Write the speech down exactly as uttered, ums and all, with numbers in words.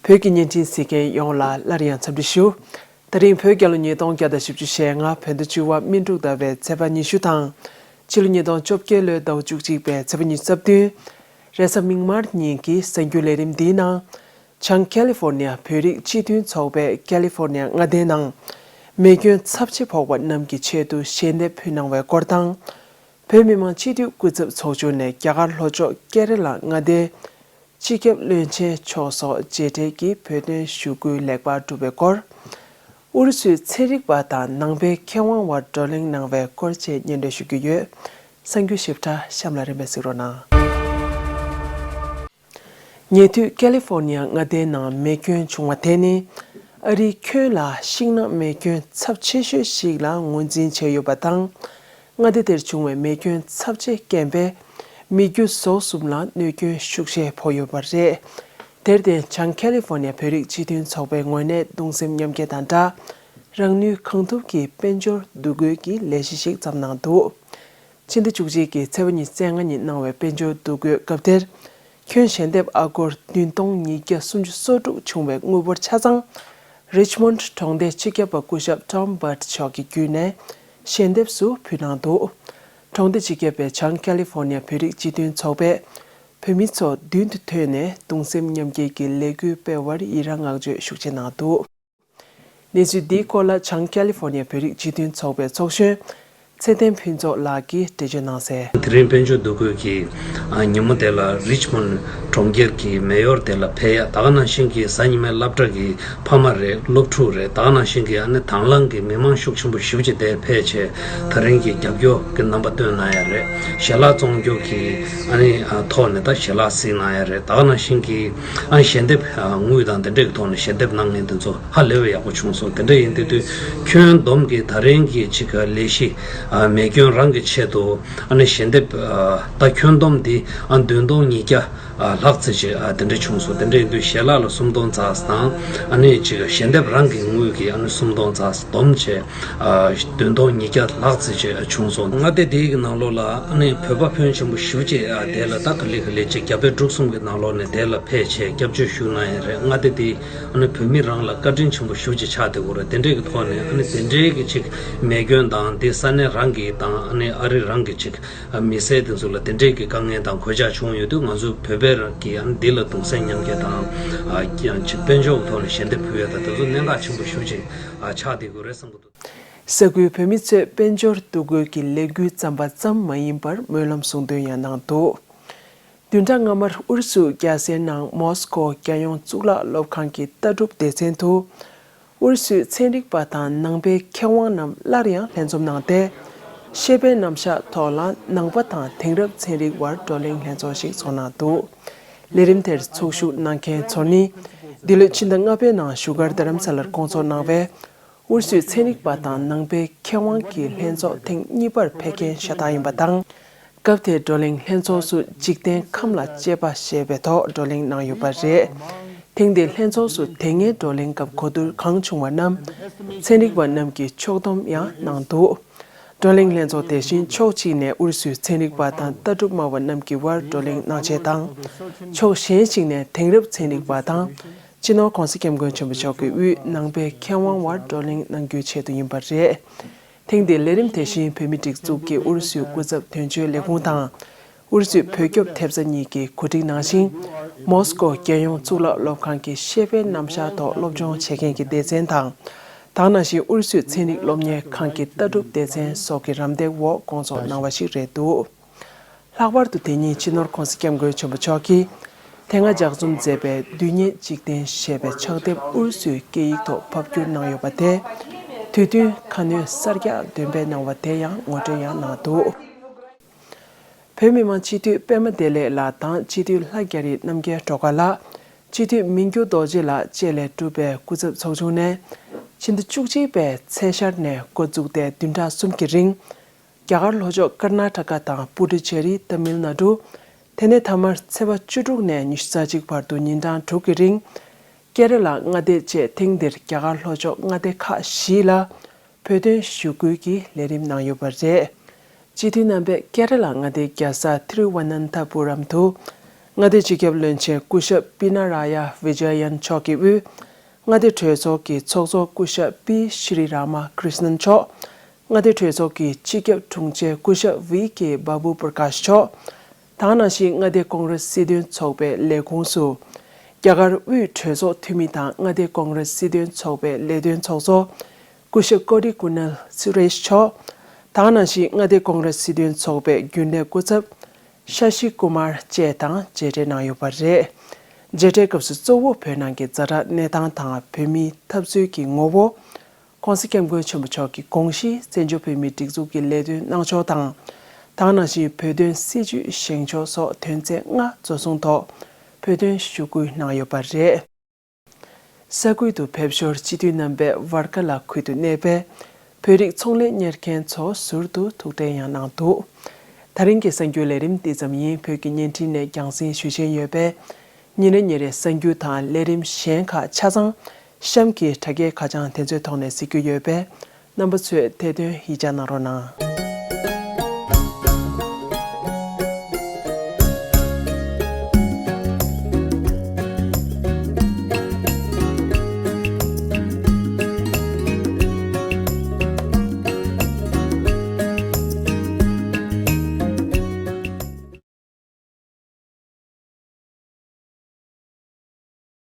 བོད་ཀྱི་བརྙན་འཕྲིན་གཟིགས་མཁན་ཡོངས་ལ་སླར་ཡང་འཚམས་འདྲི་ཞུ། ད་རིང་བོད་རྒྱལ་ལོ་ཉིས་སྟོང་བརྒྱ་དང་བཞི་བཅུ་ཞེ་ལྔ་བོད་ཟླ་བཅུ་བ་སྨིན་དྲུག་ཟླ་བའི་ཚེས་པ་ཉི་ཤུ་དང་། ཕྱི་ལོ་ཉིས་སྟོང་བཅོ་བརྒྱད་ལོའི་ཟླ་བ་བཅུ་གཅིག་པའི་ཚེས་པ་ཉི་ཤུ་རྩ་བདུན། རེས་གཟའ་མིག་དམར་ཉིན་གྱི་གསར་འགྱུར་ལས་རིམ་འདིའི་ནང་། བྱང་ཁ་ལི་ཧྥོར་ནི་ཡ་བོད་རིགས་སྤྱི་མཐུན་ཚོགས་པས་ཁ་ལི་ཧྥོར་ནི་ཡ་མངའ་སྡེའི་ནང་མེ་སྐྱོན་ཚབས་ཆེ་ཕོག་པ་རྣམས་ཀྱི་ཆེད་དུ་ཞལ་འདེབས་ཕུལ་གནང་བའི་སྐོར་དང་། བོད་མི་མང་སྤྱི་འཐུས་སྐུ་ཚབ་ཚོགས་ཆུང་ནས་རྒྱ་གར་ལྷོ་ཕྱོགས་ཀེ་ར་ལ་མངའ་སྡེའི་སྤྱི་ཁྱབ་བློན་ཆེན་མཆོག་སོགས་མཇལ་འཕྲད་ཀྱིས་བོད་དོན་ཞུ་སྐུལ་ལེགས་པར་གྲུབ་པའི་སྐོར། ཨུ་རུ་སུའི་ཚན་རིག་པ་དང་ནང་པའི་མཁས་དབང་བར་བགྲོ་གླེང་གནང་བའི་སྐོར་བཅས་སྙན་སྒྲོན་ཞུ་རྒྱུ་ཡོད། གསར་འགྱུར་ཞིབ་ཕྲ་གཤམ་ལ་རིམ་པས་གཟིགས་རོགས་གནང་། ཉེ་དུས་ཀ་ལི་ཧྥོར་ནི་ཡ་མངའ་སྡེའི་ནང་མེ་སྐྱོན་བྱུང་བ་དེ་ནི། ཨ་རིའི་ཁྱོན་ལ་ཤིང་ནགས་མེ་སྐྱོན་ཚབས་ཆེ་ཤོས་ཤིག་ལ་ངོས་འཛིན་བྱས་ཡོད་པ་དང་། མངའ་སྡེ་དེར་བྱུང་བའི་མེ་སྐྱོན་ཚབས་ཆེའི་རྐྱེན་པས། མི་རྒྱུ་ཟོག་གསུམ་ལ་གནོད་སྐྱོན་ཤུགས་ཆེ་ཕོག་ཡོད་པ་རེད། དེར་བརྟེན་བྱང་ཁ་ལི་ཧྥོར་ནི་ཡ་བོད་རིགས་སྤྱི་མཐུན་ཚོགས་པའི་ངོས་ནས་གདུང་སེམས་མཉམ་སྐྱེད་དང་སྦྲགས། རང་ནུས་གང་ཐུབ་ཀྱིས་དཔལ་འབྱོར་འདུ་འགོད་ཀྱི་ལས་གཞི་ཞིག་བརྩམས་གནང་འདུག་ཕྱི་ཟླ་བཅུ་གཅིག་གི་ཚེས་པ་ཉི་ཤུ་རྩ་ལྔ་ཉིན་གནང་བའི་དཔལ་འབྱོར་འདུ་འགོད་སྐབས་དེར། ཁྱོན་ཞལ་འདེབས་ཨ་སྒོར་བདུན་སྟོང་ཉིས་བརྒྱ་སུམ་ཅུ་སོ་དྲུག་བྱུང་བའི་དངུལ་འབོར་ཆ་ཚང་། རིཆ་མོན་ཌི་གྲོང་སྡེའི་སྤྱི་ཁྱབ་པ་སྐུ་ཞབས་ཊོམ་བྷར་ཊི་མཆོག་གི་བརྒྱུད་ནས་ཞལ་འདེབས་སུ་ཕུལ་གནང་འདུག་གྲོང་སྡེ་སྤྱི་ཁྱབ་པས་བྱང་ཁ་ལི་ཧྥོར་ནི་ཡ་བོད་རིགས་སྤྱི་མཐུན་ཚོགས་པས་བོད་མི་ཚོ་མདུན་དུ་ཐོན་ནས་གདུང་སེམས་མཉམ་སྐྱེད་ཀྱི་ལས་འགུལ་སྤེལ་བར་ཡི་རངས་བསྔགས་བརྗོད་ཤུགས་ཆེ་གནང་འདུག་གནས་ཚུལ་འདིའི་སྐོར་ལ་བྱང་ཁ་ལི་ཧྥོར་ནི་ཡ་བོད་རིགས་སྤྱི་མཐུན་ཚོགས་པའི་ཚོགས་གཞོན་ཚེ་བརྟན་ཕུན་ཚོགས་ལགས་ཀྱིས་འགྲེལ་བརྗོད་གནང་གསལ། དེ་རིང་དཔལ་འབྱོར་འདུ་འགོད་ཀྱི་ཉིན་མོ་དེ་ལ་རིཆ་མོན་ཌི་གྲོང་ཁྱེར་གྱི་མེ་ཡོར་དེ་ལ་ཕེབས་ཡ། ད་ག་ནང་བཞིན་གྱི་གཟའ་ཉི་མའི་སློབ་གྲྭ་གི་ཕ་མ་རེད། སློབ་ཕྲུག་རེད། ད་ག་ནང་བཞིན་གྱི་ཨ་ནི་དང་བླངས་ཀྱི་མི་མང་ཤུགས་ཆེན་པོ་ཞེ་པོ་ཅིག་དེར་ཕེབས་བྱས་ད་རིང་གི་རྒྱབ་སྐྱོར་གྱི་རྣམ་པ་སྟོན་གནང་ཡ་རེད། ཞལ་ལག་བཙོང་རྒྱུ་གི་ཨ་ནི་ཐོག་ནས་ད་ཞལ་ལག་གཟིགས་གནང་ཡ་རེད། ད་ག་ནང་བཞིན་གྱི་ཨ་ཞལ་འདེབས་དངུལ་དང་དེ་འདྲས་ཀྱི་ཐོག་ནས་ཞལ་འདེབས་གནང་མཁན་དེ་ཚོ་ཧ་ལས་པའི་ཡག་པོ་བྱུང་སོང་། དེ་འདྲ་ཡིན་དུས་དུས་ཁྱོན་བསྡོམས་ཀྱི་ད་རིང་གི་ཅིག་ལས་གཞི་མེ་སྐྱོན་རང་གི་ཆེད་དུ་ཨ་ནི་ཞལ་འདེབས་ད་ཁྱོན་བསྡོམས་འདི་བདུན་སྟོང་ཉིས་བརྒྱ་ལྷག་ཙམ་ཅིག་དེ་འདྲ་བྱུང་སོང་། དེ་འདྲ་ཡིན་དུས་ཞལ་ལག་ལ་སུམ་སྟོང་ཙམ་དང་ཨ་ནི་ཅིག་ཞལ་འདེབས་རང་གི་དངུལ་གྱི་ཨ་ནི་སུམ་སྟོང་ཙམ་བསྡོམས་བྱས་བདུན་སྟོང་ཉིས་བརྒྱ་ལྷག་ཙམ་ཅིག་བྱུང་སོང་། མངའ་སྡེ་དེའི་གི་ནང་ལོགས་ལ་ཨ་ནི་བོད་པ་ཕོན་ཆེན་པོ་ཞེ་པོ་ཅིག་དེ་ལ་ད་ག་ལེ་ག་ལེ་ཅིག་རྒྱ་བལ་འབྲུག་གསུམ་གྱི་ནང་ལོགས་ནས་དེ་ལ་ཕེབས་བྱས་སྐྱབས་བཅོལ་ཞུ་གནང་ཡ་རེད། མངའ་སྡེ་དེ་ཨ་ནི་བོད་མི་རང་ལ་བཀའ་དྲིན་ཆེན་པོ་ཞེ་པོ་ཅིག་ཆགས་བསྡད་ཡོད་རེད། དེ་འདྲས་ཀྱི་ཐོག་ནས་ཨ་ནི་དེ་འདྲས་ཀྱི་ཅིག་མེ་སྐྱོན་དང་དེ་ས་གནས་རང་གི་དང་ཨ་ནི་ཨ་རི་རང་གི་ཅིག་མི་སེར་དེ་ཚོ་ལ་དེ་འདྲས་ཀྱི་དཀའ་ངལ་དང་གོད་ཆག་བྱུང་ཡོད་དུས་ང་ཚོ་བོད་པའི་རང་གི་ཨ་ནི་འདི་ལ་གདུང་སེམས་མཉམ་སྐྱེད་དང་ཅིག་དཔལ་འབྱོར་གྱི་ཐོག་ནས་ཞལ་འདེབས་ཕུལ་ཡ་དང་དེ་ཚོ་གནད་འགག་ཆེན་པོ་ཞེ་པོ་ཅིག་ཆགས་བསྡད་ཡོད་རེད་བསམ་གྱི་འདུག་ས་ཁུལ་བོད་མི་ཚོས་དཔལ་འབྱོར་འདུ་འགོད་ཀྱི་ལས་འགུལ་བརྩམས་པ་ཙམ་མ་ཡིན་པར་སྨོན་ལམ་གསུང་འདོན་ཡང་གནང་འདུག་བདུན་ཕྲག་སྔ་མར་ཨུ་རུ་སུ་རྒྱལ་སའི་ནང་མོ་སི་ཀོ་རྒྱལ་ཡོངས་གཙུག་ལག་སློབ་ཁང་གི་ལྟ་གྲུབ་སྡེ་ཚན་དུ། ཨུ་རུ་སུའི་ཚན་རིག་པ་དང་ནང་པའི་མཁས་དབང་རྣམས་སླར་ཡང་ལྷན་འཛོམས་གནང་སྟེ། ཤེས་དཔལ་རྣམ་གཞག་ཐོག་ལ་ནང་པ་དང་དེང་རབས་ཚན་རིག་དབར་བགྲོ་གླེང་ལྷན་ཚོགས་ཤིག་ཚོགས་གནང་འདུག་ལས་རིམ་དེར་ཚོགས་ཞུགས་གནང་མཁན་ཚོ་ནི། འདི་ལོའི་ཕྱི་ཟླ་ལྔ་པའི་ནང་བཞུགས་སྒར་རྡ་རམ་ས་ལར་བསྐོང་ཚོགས་གནང་བའི། ཨུ་རུ་སུའི་ཚན་རིག་པ་དང་ནང་པའི་མཁས་དབང་གི་ལྷན་ཚོགས་ཐེངས་གཉིས་པར་ཕེབས་མཁན་ཤ་སྟག་ཡིན་པ་དང་། སྐབས་དེའི་བགྲོ་གླེང་ལྷན་ཚོགས་སུ་འཇིག་རྟེན་ཁམས་ལ་གཅེས་པ་ཞེས་པའི་ཐོག་བགྲོ་གླེང་གནང་ཡོད་པ་རེད། ཐེངས་འདིའི་ལྷན་ཚོགས་སུ་དེ་སྔའི་བགྲོ་གླེང་སྐབས་གོ་བསྡུར་གང་བྱུང་བ་རྣམས་ཚན་རིག་པ་རྣམས་ཀྱིས་ཕྱོགས་བསྡོམས་ཡང་གནང་འདུག་བགྲོ་གླེང་ལྷན་ཚོགས་དེ་བཞིན་ཕྱོགས་གཅིག་ནས་ཨུ་རུ་སུའི་ཚན་རིག་པ་དང་ལྟ་གྲུབ་སྨྲ་བ་རྣམས་ཀྱི་དབར་བགྲོ་གླེང་གནང་ཆེད་དང་། ཕྱོགས་གཞན་ཞིག་ནས་དེང་རབས་ཚན་རིག་པ་དང་། སྤྱི་ནོར་༧གོང་ས་༧སྐྱབས་མགོན་ཆེན་པོ་མཆོག་གི་དབུས་ནང་པའི་མཁས་དབང་དབར་བགྲོ་གླེང་གནང་རྒྱུའི་ཆེད་དུ་ཡིན་པ་རེད། ཐེངས་འདིའི་ལས་རིམ་དེ་བཞིན་བོད་མིའི་སྒྲིག་འཛུགས་ཀྱི་ཨུ་རུ་སུའི་སྐུ་ཚབ་དོན་གཅོད་ལས་ཁུངས་དང་། ཨུ་རུ་སུའི་བོད་སྐྱོབ་ཐེབས་རྩ་གཉིས་ཀྱིས་གོ་སྒྲིག་གནང་ཞིང་། མོ་སི་ཀོ་རྒྱལ་ཡོངས་གཙུག་ལག་སློབ་ཁང་གི་ཤེས་དཔལ་རྣམ་གཞག་ཐོག་སློབ་སྦྱོང་བྱེད་མཁན་གྱི་སྡེ་ཚན་དང་། དེ་ནང་བཞིན་ཨུ་རུ་སུའི་ཚན་རིག་སློབ་གཉེར་ཁང་གི་ལྟ་གྲུབ་སྡེ་ཚན་སོགས་ཀྱི་རམ་འདེགས་འོག་བསྐོང་ཚོགས་གནང་བ་ཞིག་རེད་འདུག་ལྷག་པར་དུ་དེ་ཉིན་སྤྱི་ནོར་༧གོང་ས་༧སྐྱབས་མགོན་ཆེན་པོ་མཆོག་གིས་དེ་སྔ་ལྗགས་རྩོམ་མཛད་པའི་རྡུལ་སྙེད་འཇིག་རྟེན་ཞེས་པའི་ཕྱག་དེབ་ཨུ་རུ་སུའི་སྐད་ཡིག་ཐོག་ཕབ་བསྒྱུར་གནང་ཡོད་པ་དེ། དུས་མཐུན་ཁ་སྣོན་གསར་རྒྱག་འདོན་སྤེལ་གནང་བ་དེ་ཡང་ངོ་སྤྲོད་ཡང་གནང་འདུག་བོད་མི་མང་སྤྱི་འཐུས་པད་མ་བདེ་ལེགས་ལགས་དང་སྤྱི་འཐུས་ལྷ་རྒྱ་རི་རྣམ་རྒྱལ་སྒྲོལ་དཀར་ལགས། སྤྱི་འཐུས་མི་འགྱུར་རྡོ་རྗེ་ལགས་བཅས་ལས་གྲུབ་པའི་སྐུ་ཚབ་ཚོགས་ཆུང་ནས། ཕྱི་ཟླ་བཅུ་གཅིག་པའི་ཚེས་ཤར་ནས་འགོ་བཙུགས་ཏེ་བདུན་ཕྲག་གསུམ་གྱི་རིང་། རྒྱ་གར་ལྷོ་ཕྱོགས་ཀར་ན་ཊ་ཀ་དང་པུ་ཏུ་ཅེ་རི། ཏ་མིལ་ནཱ་ཌུ། དེ་ནས་མཐའ་མར་ཚེས་པ་བཅུ་དྲུག་ནས་ཉི་ཤུ་རྩ་གཅིག་བར་དུ་ཉིན་གྲངས་དྲུག་གི་རིང་། ཀེ་ར་ལ་མངའ་སྡེ་བཅས་ཐེངས་འདིར་རྒྱ་གར་ལྷོ་ཕྱོགས་མངའ་སྡེ་ཁག་བཞི་ལ་བོད་དོན་ཞུ་སྐུལ་གྱི་ལས་རིམ་གནང་ཡོད་པ་རེད། སྤྱི་འཐུས་རྣམ་པས་ཀེ་ར་ལ་མངའ་སྡེའི་རྒྱལ་ས་ཐི་རུ་ཝ་ན་ཐ་པུ་རམ་དུ། མངའ་སྡེ་སྤྱི་ཁྱབ་བློན་ཆེན་སྐུ་ཞབས་པི་ན་ར་ཡ་བི་ཇ་ཡན་མཆོག་གི་དབུས། མངའ་སྡེ་གྲོས་ཚོགས་ཀྱི་ཚོགས་གཙོ་སྐུ་ཞབས་པི་ཤྲི་ར་མ་ཀྲིཤ་ནན་མཆོག་མངའ་སྡེ་གྲོས་ཚོགས་ཀྱི་སྤྱི་ཁྱབ་དྲུང་ཆེ་སྐུ་ཞབས་ཝི་ཀེ་བྷ་བུ་པུར་ཀཱཤ་མཆོག་དེ་ནང་བཞིན་མངའ་སྡེ་ཀོང་རེ་སི་སྲིད་དོན་ཚོགས་པའི་ལས་ཁུངས་སུ། རྒྱ་གར་དབུས་གྲོས་ཚོགས་འཐུས་མི་དང་མངའ་སྡེ་ཀོང་རེ་སི་སྲིད་དོན་ཚོགས་པའི་ལས་དོན་ཚོགས་གཙོ་སྐུ་ཞབས་ཀོ་ཏི་ཀུ་ནལ་སུ་རེཤ་མཆོག་དེ་ནང་བཞིན་མངའ་སྡེ་ཀོང་རེ་སི་སྲིད་དོན་ཚོགས་པའི་རྒྱུན་ལས་སྐུ་ཚབ་ཤ་ཤི་ཀུ་མར་བཅས་དང་མཇལ་འཕྲད་གནང་ཡོད་པ་རེད། མཇལ་འཕྲད་སྐབས་སུ་གཙོ་བོ་བོད་ནང་གི་ཛ་དྲག་གནས་སྟངས་དང་བོད་མིའི་འཐབ་རྩོད་ཀྱི་ངོ་བོ། ྋགོང་ས་ྋསྐྱབས་མགོན་ཆེན་པོ་མཆོག་གི་དགོངས་གཞི། བཙན་བྱོལ་བོད་མིའི་སྒྲིག་འཛུགས་ཀྱི་ལས་དོན་གནང་ཕྱོགས་དང་། དེ་ནང་བཞིན་བོད་དོན་སྲིད་བྱུས་བཞེངས་ཕྱོགས་སོགས་དོན་ཚན་ལྔ་གཙོ་བཟུང་ཐོག་བོད་དོན་ཞུ་སྐུལ་གནང་ཡོད་པ་རེད། ས་ཁུལ་དུ་ཕེབས་ཞོར་སྤྱི་འཐུས་རྣམ་པས་ཝར་ཀ་ལ་ཁུལ་དུ་གནས་པའི་བོད་རིགས་ཚོང་ལས་གཉེར་མཁན་ཚོ་ཟུར་དུ་ཐུག་འཕྲད་ཡང་གནང་འདུག་ད་རིང་གི་གསར་འགྱུར་ལས་རིམ་འདི་ཙམ་ཡིན། བོད་ཀྱི་བརྙན་འཕྲིན་ནས་རྒྱང་སྲིང་ཞུ་བཞིན་ཡོད་པས། ཉིན་རེ་ཉིན་རེ་གསར་འགྱུར་དང་ལས་རིམ་གཞན་ཁག་ཆ་ཚང་གཤམ་གྱི་དྲ་རྒྱའི་ཁ་བྱང་དེ་ཚོའི་ཐོག་ནས་གཟིགས་རྒྱུ་ཡོད་པས། རྣམ་པ་ཚོས་དེ་དོན་ཡིད་ཆེས་གནང་རོགས་གནང་།